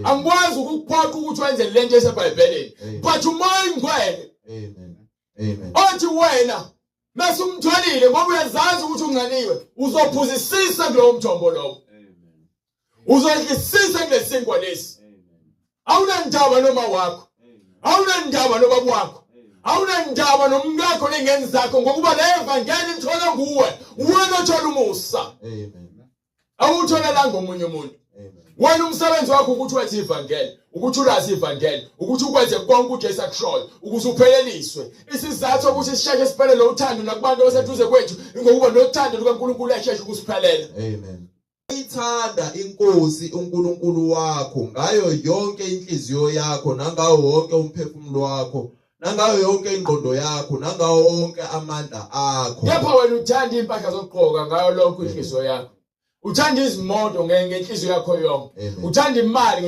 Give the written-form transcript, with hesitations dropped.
Angikwazi ukukuphoqa ukuthi wenze lento eseBhayibhelini, but uMoya oyiNgcwele Amen. Amen. othi wena mase umtholile, ngoba uyazazi ukuthi unxaniwe, uzophuzisisa kulowo mthombo lowo, uzodlisisa kulesinkwa lesi. Awunandaba noma wakho, awunandaba nobaba wakho, awunandaba nomkakho ney'ngane zakho, ngokuba le vangeli itholwe nguwe, wena othola umusa. Amen. Awutholelanga omunye umuntu. Amen. Wena umsebenzi wakho ukuthi wenze ivangeli, ukuthi ulazi ivangeli, ukuthi ukwenze konke uJesu akushoyo ukuze upheleliswe. Isizathu ukuthi sisheshe siphelele uthando nakubantu abaseduze kwethu ingokuba nothando lukaNkulunkulu uyashesha ukusiphelela. Amen. Ithanda iNkosi uNkulunkulu wakho ngayo yonke inhliziyo yakho, nangawo wonke umphefumulo wakho, nangayo yonke ingqondo yakho, nangawo wonke amandla akho. Kepha wena uthanda impahla zokugqoka ngayo lonke inhliziyo yakho, uthanda izimoto ngenhliziyo yakho yonke, Amen. uthanda imali.